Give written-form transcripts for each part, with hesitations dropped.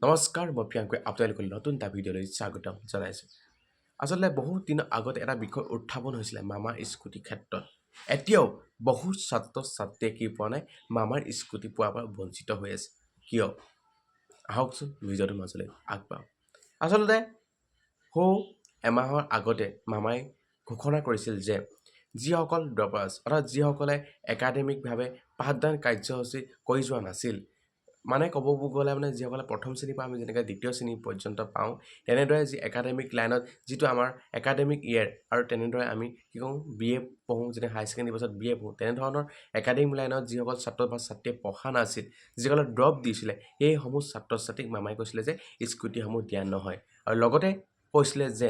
নমস্কাৰ, মই প্ৰিয়াংকুৱে আপোনালোকক নতুন এটা ভিডিঅ'লৈ স্বাগতম জনাইছোঁ। আচলতে বহুত দিনৰ আগতে এটা বিষয় উত্থাপন হৈছিলে মামাৰ স্কুটিৰ ক্ষেত্ৰত। এতিয়াও বহুত ছাত্ৰ ছাত্ৰীয়ে কি পোৱা নাই? মামাৰ স্কুটি পোৱাৰ পৰা বঞ্চিত হৈ আছে। কিয়? আহকচোন, ভিডিঅ'টোৰ মাজলৈ আগবাঢ়ো। আচলতে সৌ এমাহৰ আগতে মামাই ঘোষণা কৰিছিল যে যিসকল ড্ৰপাৰ্ছ, অৰ্থাৎ যিসকলে একাডেমিকভাৱে পাঠদান কাৰ্যসূচী কৰি যোৱা নাছিল, মানে ক'ব গ'লে মানে যিসকলে প্ৰথম শ্ৰেণীৰ পৰা আমি যেনেকৈ দ্বিতীয় শ্ৰেণী পৰ্যন্ত পাওঁ, তেনেদৰে যি একাডেমিক লাইনত যিটো আমাৰ একাডেমিক ইয়েৰ আৰু তেনেদৰে আমি কি কওঁ, বি এ পঢ়োঁ, যেনে হায়াৰ ছেকেণ্ডেৰী পাছত বি এ পঢ়োঁ, তেনেধৰণৰ একাডেমিক লাইনত যিসকল ছাত্ৰ বা ছাত্ৰীয়ে পঢ়া নাছিল, যিসকলে ড্ৰপ দিছিলে, সেইসমূহ ছাত্ৰ ছাত্ৰীক মামাই কৈছিলে যে স্কুটিসমূহ দিয়া নহয়। আৰু লগতে কৈছিলে যে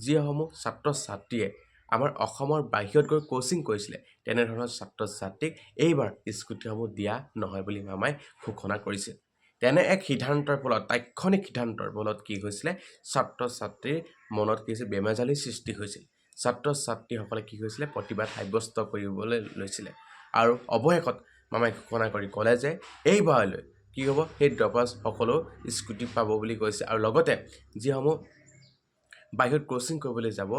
যিসমূহ ছাত্ৰ ছাত্ৰীয়ে আমাৰ অসমৰ বাহিৰত গৈ কোচিং কৰিছিলে, তেনেধৰণৰ ছাত্ৰ ছাত্ৰীক এইবাৰ স্কুটিসমূহ দিয়া নহয় বুলি মামাই ঘোষণা কৰিছিল। তেনে এক সিদ্ধান্তৰ ফলত, তাৎক্ষণিক সিদ্ধান্তৰ ফলত কি হৈছিলে? ছাত্ৰ ছাত্ৰীৰ মনত কি হৈছিল? বেমেজালিৰ সৃষ্টি হৈছিল। ছাত্ৰ ছাত্ৰীসকলে কি হৈছিলে? প্ৰতিবাদ সাব্যস্ত কৰিবলৈ লৈছিলে। আৰু অৱশেষত মামাই ঘোষণা কৰি ক'লে যে এইবাৰলৈ কি হ'ব, সেই ড্ৰপাৰ্ছসকলেও স্কুটি পাব বুলি কৈছে। আৰু লগতে যিসমূহ বাহিৰত কোচিং কৰিবলৈ যাব,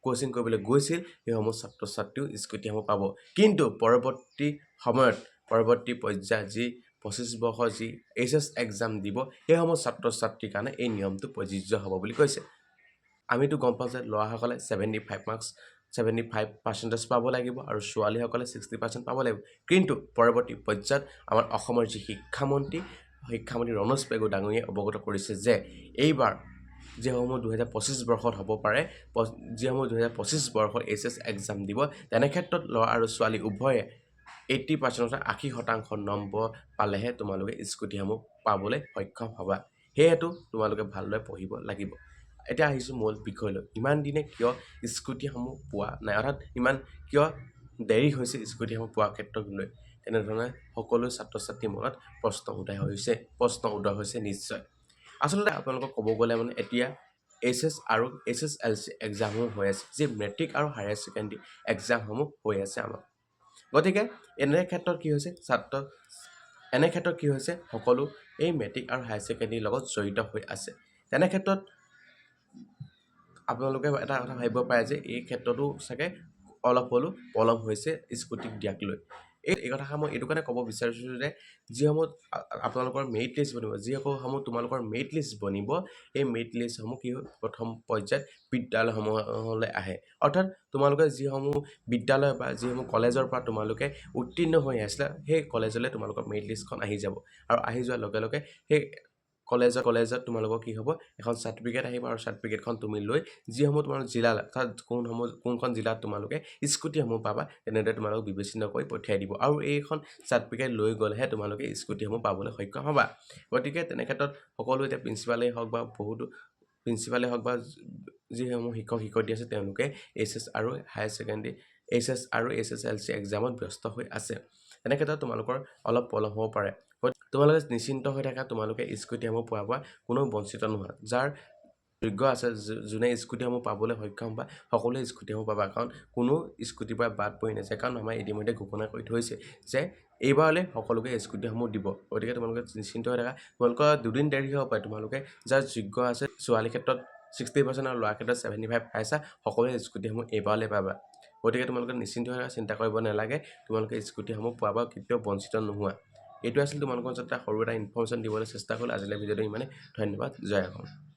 কোচিং কৰিবলৈ গৈছিল, সেইসমূহ ছাত্ৰ ছাত্ৰীও স্কুটিসমূহ পাব। কিন্তু পৰৱৰ্তী সময়ত, পৰৱৰ্তী পৰ্যায়ত যি 25 বৰ্ষৰ যি এইচ এছ এক্সাম দিব, সেইসমূহ ছাত্ৰ ছাত্ৰীৰ কাৰণে এই নিয়মটো প্ৰযোজ্য হ'ব বুলি কৈছে। আমিতো গম পাওঁ যে ল'ৰাসকলে 75 মাৰ্কছ, 75 পাৰ্চেণ্টেজ পাব লাগিব আৰু ছোৱালীসকলে 60% পাব লাগিব। কিন্তু পৰৱৰ্তী পৰ্যায়ত আমাৰ অসমৰ যি শিক্ষামন্ত্ৰী ৰণোজ পেগু ডাঙৰীয়াই অৱগত কৰিছে যে এইবাৰ যিসমূহ 2025 বৰ্ষত হ'ব পাৰে, যিসমূহ 2025 বৰ্ষত এইচ এছ এক্সাম দিব, তেনে ক্ষেত্ৰত ল'ৰা আৰু ছোৱালী উভয়ে 80%, অৰ্থাৎ 80% নম্বৰ পালেহে তোমালোকে স্কুটিসমূহ পাবলৈ সক্ষম হ'বা। সেয়েতো তোমালোকে ভালদৰে পঢ়িব লাগিব। এতিয়া আহিছোঁ মূল বিষয়লৈ। ইমান দিনে কিয় স্কুটিসমূহ পোৱা নাই, অৰ্থাৎ ইমান কিয় দেৰি হৈছে স্কুটিসমূহ পোৱাৰ ক্ষেত্ৰত লৈ, তেনেধৰণে সকলো ছাত্ৰ ছাত্ৰীৰ মনত প্ৰশ্ন উদয় হৈছে নিশ্চয়। আচলতে আপোনালোকক ক'ব গ'লে মানে এতিয়া এইচ এছ আৰু এইচ এছ এল চি এক্সামসমূহ হৈ আছে, যি মেট্ৰিক আৰু হায়াৰ ছেকেণ্ডেৰী এক্সামসমূহ হৈ আছে আমাৰ। গতিকে এনে ক্ষেত্ৰত কি হৈছে ছাত্ৰ এনে ক্ষেত্ৰত কি হৈছে, সকলো এই মেট্ৰিক আৰু হায়াৰ ছেকেণ্ডেৰীৰ লগত জড়িত হৈ আছে। তেনে ক্ষেত্ৰত আপোনালোকে এটা কথা ভাবিব পাৰে যে এই ক্ষেত্ৰতো চাগে অলপ হ'লেও পলম হৈছে স্কুটিক দিয়াক লৈ। এই কথাষাৰ মই এইটো কাৰণে ক'ব বিচাৰিছোঁ যে যিসমূহ আপোনালোকৰ মেৰিট লিষ্ট বনিব, যিসমূহ তোমালোকৰ মেৰিট লিষ্ট বনিব, এই মেৰিট লিষ্টসমূহ কি হয়, প্ৰথম পৰ্যায়ত বিদ্যালয়সমূহলৈ আহে। অৰ্থাৎ তোমালোকে যিসমূহ বিদ্যালয় বা যিসমূহ কলেজৰ পৰা তোমালোকে উত্তীৰ্ণ হৈ আছিলা, সেই কলেজলৈ তোমালোকৰ মেৰিট লিষ্টখন আহি যাব। আৰু আহি যোৱাৰ লগে লগে সেই কলেজত তোমালোকৰ কি হ'ব, এখন চাৰ্টিফিকেট আহিব। আৰু চাৰ্টিফিকেটখন তুমি লৈ যিসমূহ তোমালোক জিলালৈ, অৰ্থাৎ কোনখন জিলাত তোমালোকে স্কুটিসমূহ পাবা, তেনেদৰে তোমালোকক বিবেচনা কৰি পঠিয়াই দিব। আৰু এইখন চাৰ্টিফিকেট লৈ গ'লেহে তোমালোকে স্কুটিসমূহ পাবলৈ সক্ষম হ'বা। গতিকে তেনে ক্ষেত্ৰত সকলো এতিয়া প্ৰিন্সিপালেই হওক বা বহুতো প্ৰিন্সিপালেই হওক বা যিসমূহ শিক্ষক শিক্ষয়িত্ৰী আছে, তেওঁলোকে এইচ এছ আৰু হায়াৰ ছেকেণ্ডেৰী, এইচ এছ আৰু এইচ এছ এল চি এক্সামত ব্যস্ত হৈ আছে। তেনে ক্ষেত্ৰত তোমালোকৰ অলপ পলম হ'ব পাৰে। তোমালোকে নিশ্চিন্ত হৈ থাকা, তোমালোকে স্কুটিসমূহ পোৱাৰ পৰা কোনো বঞ্চিত নোহোৱা। যাৰ যোগ্য আছে, যোনে স্কুটিসমূহ পাবলৈ সক্ষম বা সকলোৱে স্কুটিসমূহ পাবা। কাৰণ কোনো স্কুটিৰ পৰা বাদ পৰি নাযায়। কাৰণ আমাৰ ইতিমধ্যে ঘোষণা কৰি থৈছে যে এইবাৰলৈ সকলোকে স্কুটিসমূহ দিব। গতিকে তোমালোকে নিশ্চিন্ত হৈ থাকা। তোমালোকৰ দুদিন দেৰি হ'ব পাৰে। তোমালোকে যাৰ যোগ্য আছে, ছোৱালীৰ ক্ষেত্ৰত 60% আৰু ল'ৰাৰ ক্ষেত্ৰত 75 পাইছা, সকলোৱে স্কুটিসমূহ এইবাৰলৈ পাবা। গতিকে তোমালোকে নিশ্চিন্ত হৈ থাকা, চিন্তা কৰিব নালাগে। তোমালোকে স্কুটিসমূহ পোৱাৰ পৰা কেতিয়াও বঞ্চিত নোহোৱা। এইটো আছিল তোমালোকৰ মাজত এটা সৰু এটা ইনফৰ্মেশ্যন দিবলৈ চেষ্টা কৰিলোঁ। আজিলৈ ভিডিঅ'টো ইমানেই। ধন্যবাদ। জয় অসম।